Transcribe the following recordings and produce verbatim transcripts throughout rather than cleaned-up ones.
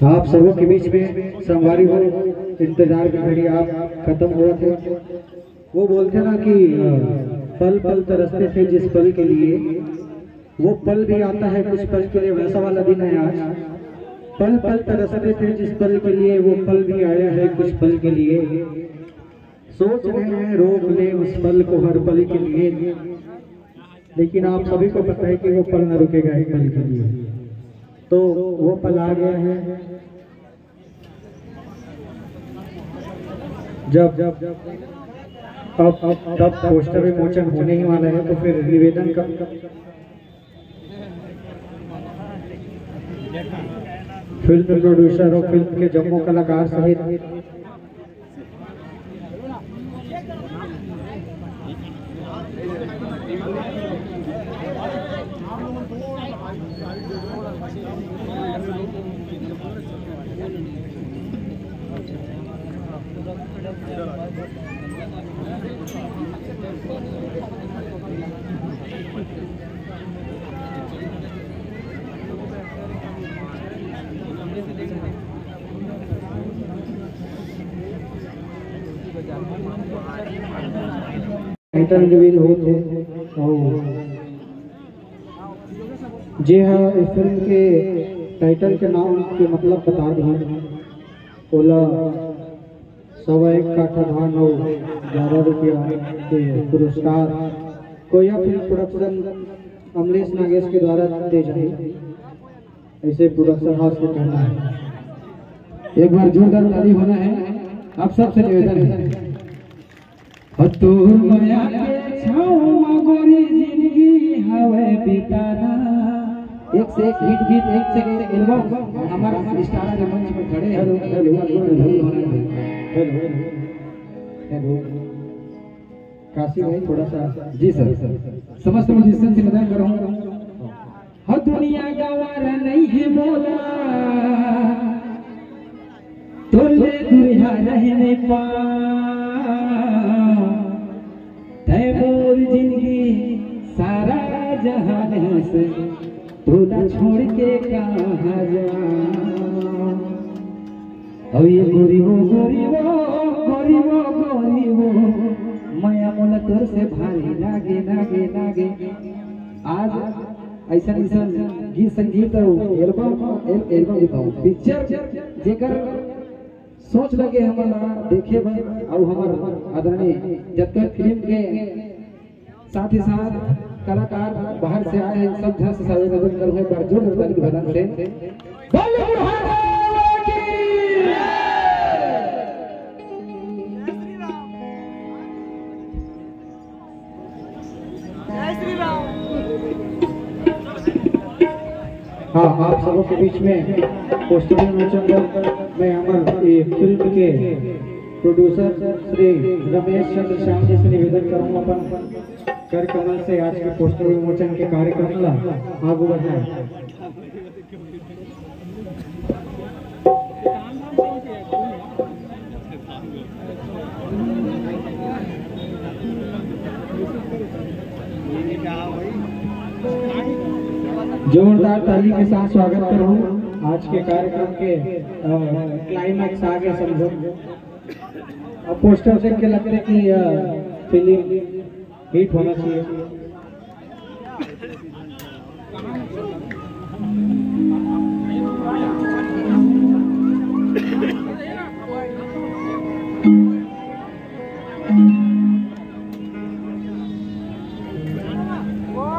आप सबों के बीच में संगवारी हो, इंतजार की घड़ी आप खत्म होवत हे। वो बोलथे ना कि, अ, पल पल तरसते थे जिस पल के लिए, वो पल भी आता है कुछ पल के लिए, वैसा वाला दिन है आज। पल पल तरसते थे जिस पल के लिए, वो पल भी आया है कुछ पल के लिए। सोच रहे हैं रोक ले उस पल को हर पल के लिए, लेकिन आप सभी को पता है कि वो पल न रुकेगा एक पल के लिए। तो वो पल आ गया है। जब, जब, अब, अब तब पोस्टर विमोचन होने ही वाला है, तो फिर निवेदन कर, फिल्म प्रोड्यूसर और फिल्म के जम्मो कलाकार सहित टाइटल रिवील होत हे। अउ जे हा इस फिल्म के टाइटल के नाम के मतलब बता दिए, ओला सवा एक काठा धान अउ ग्यारह रुपया के पुरस्कार कोया फिल्म प्रोडक्शन अमलेश नागेश के द्वारा दे जाही, ऐसे प्रोडक्शन हाउस को कहना है। एक बार जोरदार ताली होना है, आप सबसे निवेदन है। और तोर मया के छाँव म गोरी जिंदगी हवय बिताना। एक से एक हिट गीत, एक से एक एल्बम। हमारा स्टार के मंच में खड़े हैं। Hello, hello, hello, hello. Hello. Kashi भाई, थोड़ा सा। जी सर। समस्त म्यूजिशियन से निवेदन कर रहा हूँ। हो दुनिया गंवार नहीं है मोला, तोर ले दुरिहा रह नहीं पाँव। तै मोर जिंदगी सारा जहान हस, तोला छोड़ के कहाँ जाँव। अउ ये गोरी वो, गोरी वो, गोरी वो, गोरी वो, मया मोला तोर से भारी लागे, लागे, लागे। आज ऐसा, ऐसा गीत संगीत अउ एल्बम, एल-, एल्बम बताओ, पिक्चर जेकर सोच लगे हमन ला देखे बर अउ हमर आदरणीय जतका फिल्म के साथ ही साथ कलाकार बाहर से आए हैं, सब झन से सादर नमन करूँ, एक बार जोरदार ताली के बजाना से। बोलो बुढ़ान बाबा की। जय श्री राम। हाँ, आप सबों के बीच में पोस्टर विमोचन में हमर ये फिल्म के प्रोड्यूसर श्री रमेश चंद्र श्याम जी से निवेदन करूंगा, अपन कर कमल से आज के पोस्टर विमोचन के कार्यक्रम ला आगू बढ़ाए। जोरदार ताली के साथ स्वागत करूं आज के कार्यक्रम के, अ, क्लाइमैक्स आगे समझो। अब पोस्टर देख के लगता है कि, अ, फिल्म हिट होना चाहिए।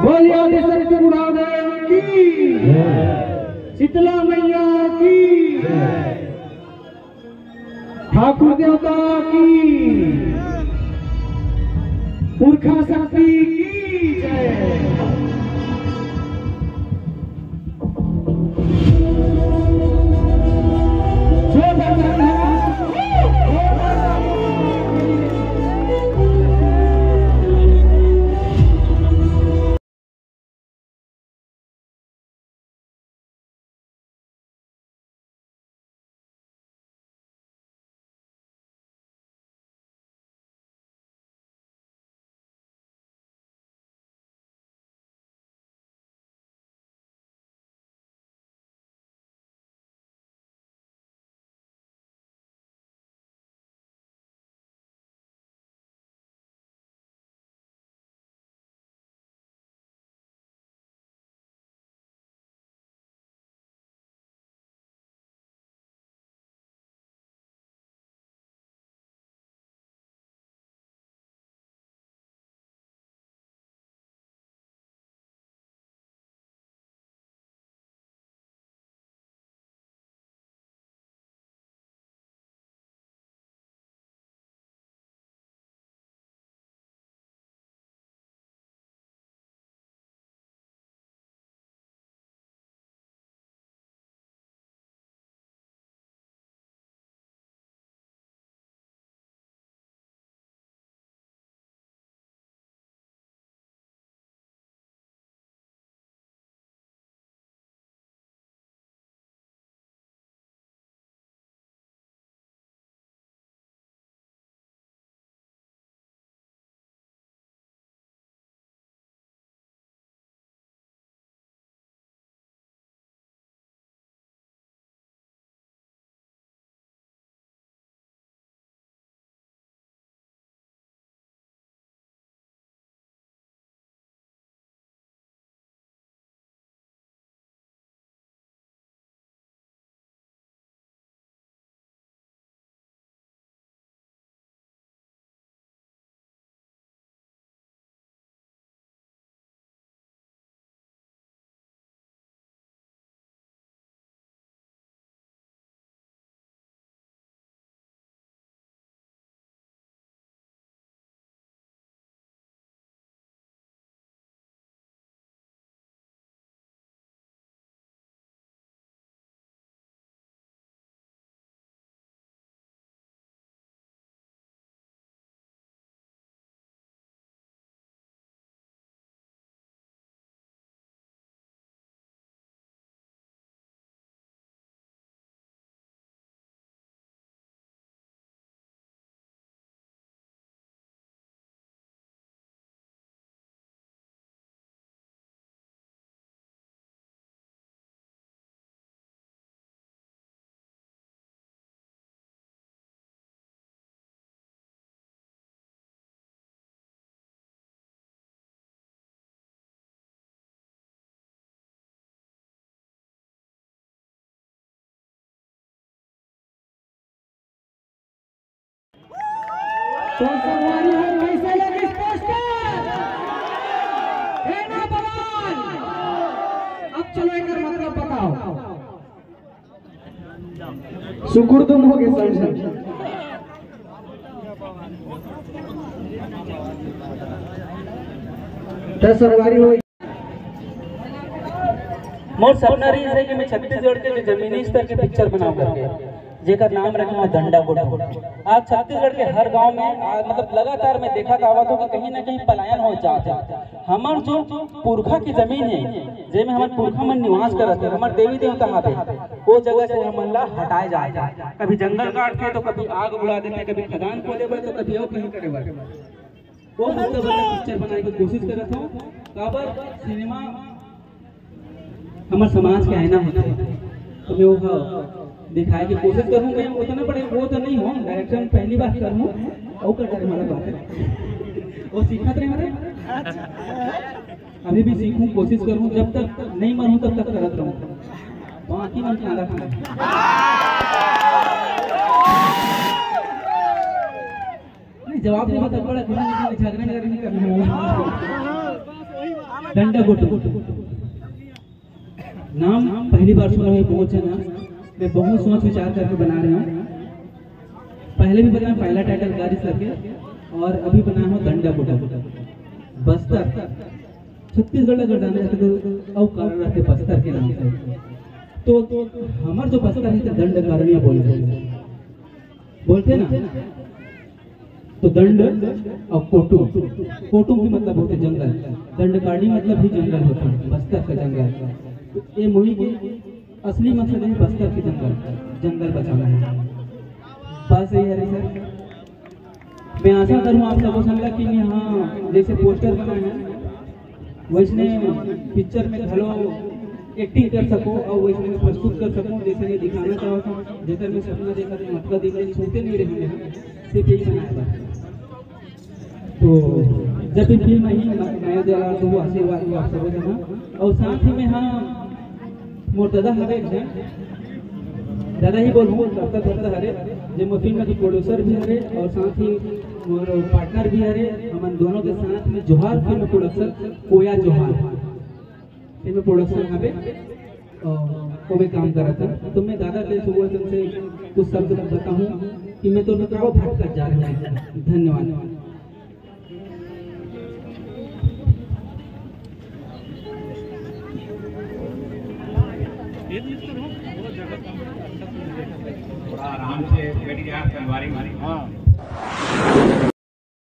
बोलिए आदिशक्ति बुढ़ादेव की, शीतला मैया की। ठाकुर देवता की, पुरखा शक्ति की जय। तो संगवारी हो, कैसे लगिस पोस्टर? हे ना बवाल? अब चलो एकर मतलब बताओ। सुकुर तुम हो गए सर। तो संगवारी हो, मोर सपना रहिस हे कि मैं छत्तीसगढ़ के जो जमीनी स्तर के पिक्चर बनाऊं करके, जेकर नाम रखे हो डंडा गुटू। आज छत्तीसगढ़ के हर गांव में, आ, मतलब लगातार मैं देखत आवत हूं कि कहीं ना कहीं पलायन हो जात हे। हमर जो पुरखा की जमीन हे, जेमे हमर पुरखा मन निवास करत हे, हमर देवी देवता हावे, वो जगह से हमन ला हटाए जात हे। कभी जंगल काट के तो कभी आग उड़ा देथे, कभी खदान खोले बर तो कभी अउ कहीं करे बर। वो मुद्दा पर मैं पिक्चर बनाए के कोशिश करत हूँ। काबर सिनेमा हमर समाज के आईना होथे, तो मैं वो दिखाए के कोशिश करूँ। मैं उतना बड़े वो तो नहीं हूँ, डायरेक्शन पहली बार करूँ, और कर डर वाला बात है। वो सीखत रहे हमारे, अभी भी सीखूँ, कोशिश करूँ, जब तक नहीं मरूँ तब तक करत रहूँ। बाकी मन खाना खाना नहीं, जवाब नहीं बता पड़ा, किसी ने झगड़ा नहीं करने का। डंडा गुटू नाम पहली बार सुना है, बहुत अच्छा नाम। मैं बहुत सोच विचार करके बना रहा हूँ। पहले भी बताया, पहला टाइटल गाड़ी सर के, और अभी बनाया हूँ डंडा गुटू। बस्तर, छत्तीसगढ़ अगर जाने जाते तो अउ कारण रहते बस्तर के नाम से। तो हमार जो बस्तर है तो दंड कारण्य बोलते हैं, बोलते हैं ना। तो दंड और कोटुम, कोटुम की मतलब होते जंगल, दंडकारणी मतलब भी जंगल होता है, बस्तर का जंगल। तो ये मूवी के असली मकसद है बस्तर के जंगल, जंगल बचाना है। बस यही है सर। मैं आशा करूँ आप सबो संग ला कि मैं यहाँ जैसे पोस्टर बना है, वैसने पिक्चर में घलो एक्टिंग कर सको और वैसने प्रस्तुत कर सको, जैसे मैं दिखाना चाहता हूँ, जैसे मैं सपना देखा था, मतलब दिन में सोते नहीं रहे हैं, सिर्फ यही बनाया था। तो जब भी फिल्म आई, मैं दे रहा तो वो आशीर्वाद हुआ आप सबों का। और साथ ही में हाँ, मोर दादा हवे एक झन, दादा ही बोलूँ, करता धरता हरे, जे मोर फिल्म के प्रोड्यूसर भी हरे और साथ ही मोर पार्टनर भी हरे। हमन दोनों के साथ में जोहार फिल्म प्रोडक्शन, कोया जोहार फिल्म प्रोडक्शन हवे, और वो में काम करत है। तो मैं दादा के शुभवचन से कुछ शब्द बताऊँ कि मैं तो कहाँ भटकत जा रहा हूँ। धन्यवाद। थोड़ा आराम से बैठ गया संगवारी। हाँ।